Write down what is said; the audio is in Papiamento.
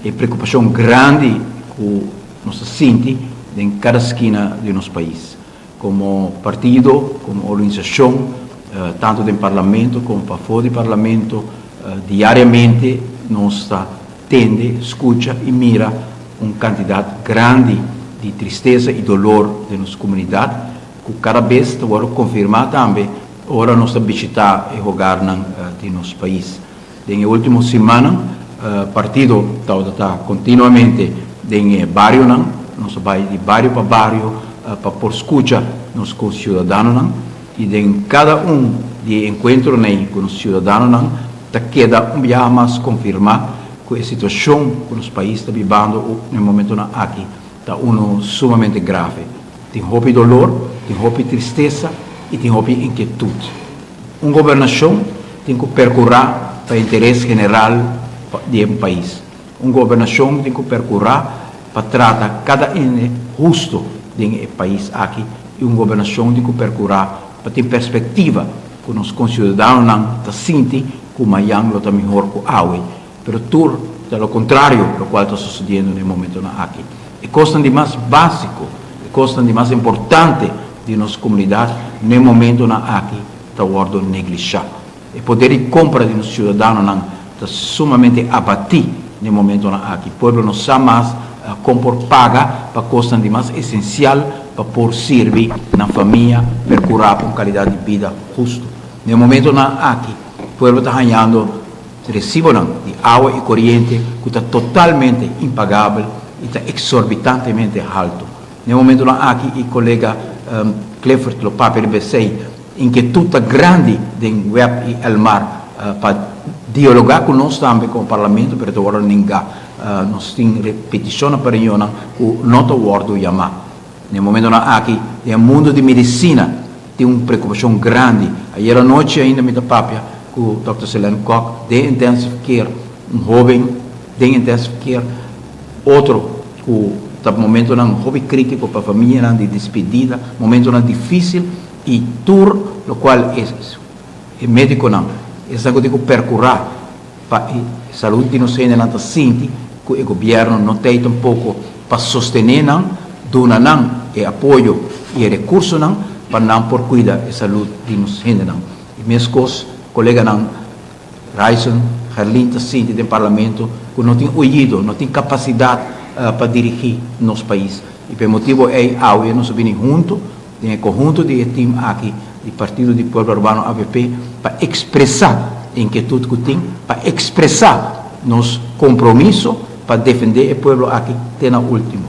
E preocupacion grandi cu nos ta sinti den cada skina di nos pais. Como partido, como organisacion, tanto den parlamento como pafo di parlamento, diariamente nos ta tende, scucha y mira un cantidad grandi di tristesa y dolor den nos comunidad, cu cada bes ta wordo confirma tambe ora nos ta bishita e hogarnan di nos pais. Den e ultimo simannan, partido ta continuamente den e barionan, nos a bay di bario pa bario pa por scucha nos conciudadanonan y den cada un di e encuentronan cu nos ciudadanonan ta keda un biaha mas confirma cu e situacion cu nos pais ta bibando na e momentonan aki ta uno sumamente grave. Tin hopi dolor, tin hopi tristesa y tin hopi inquietud. Un gobernacion tin cu percura pa interes general di e pais. Un gobernacion tin cu percura pa trata cada hende husto den e pais aki y un gobernacion tin cu percura pa tin perspectiva cu nos conciudadanonan ta sinti cu mayan lo ta mihor cu awe. Pero tur ta lo contrario locual ta sucediendo na e momentonan aki. E cosnan di mas basico, e cosnan di mas importante di nos comunidad na e momentonan aki ta wordo neglisha. E poder di compra di nos ciudadanonan ta sumamente abati na e momentonan aki. Pueblo no sa mas con por paga pa cosnan di mas esencial pa por sirbi nan famia, percura pa un calidad di bida husto. Na e momentonan aki pueblo ta hañando recibonan di awa y coriente cu ta totalmente impagabel y ta exorbitantemente halto. Na e momentonan aki y colega Clifford lo papia riba esey, inquietud ta grandi den web y Elmar pa dialoga cu nos tambe como Parlamento, pero ta wordo nenga. Nos tin peticionnan pa reunionnan cu no ta wordo yama. Na e momentonan aki den e mundo di medicina tin un preocupacion grandi. Ayer anochi ainda mi ta papia cu Dòkter Selene Kok den intensive care, un hoben den intensive care, otro cu ta momentonan hopi critico pa famianan di despedida, momentonan dificil y tur locual e mediconan, esnan cu tin cu percura pa e salud di nos hendenan ta sinti cu e gobierno no ta ey tampoco pa sostene nan, duna nan e apoyo y e recursonan pa nan por cuida e salud di nos hendenan. Y mescos coleganan Ryson, Gerlin ta sinti den Parlamento cu no tin oyido, no tin capacidad pa dirigi nos pais. Y pa e motibo ey awe nos a bini hunto den e conhunto di e team aki di Partido di Pueblo Arubano avp pa expresa e inquietud cu tin, pa expresa nos compromiso pa defende e pueblo aki te na ultimo.